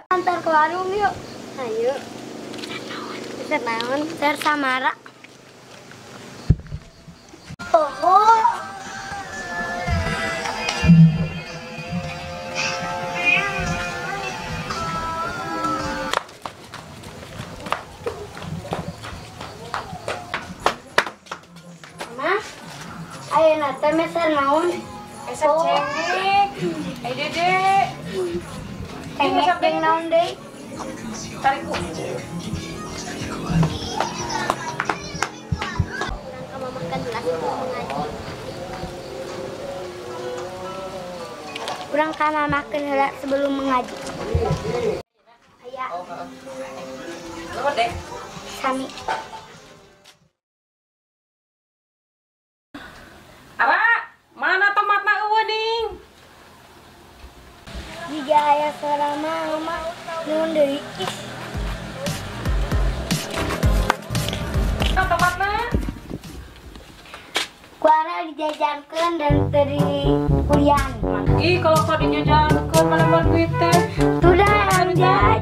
Antar ke warung yuk. Ayo. Meser naon? Meser samara. Oh. Mama, ayeuna teh meser naon? Meser cengek. Ai Dede. Cengek jeung naon deui? Tariku. Urang ka mamakeun heula sebelum mengaji. Aya. Oh, deh. Sami. Ara, mana tomatna eueuh ding? Jika aya suara mama, nuhun deui. Ih. Tomatna? Ku Ara dijajankeun dan teu di kuliahan. Ih, kalau kau dijajankeun mana mau duit teh? Tuh dah, anjay.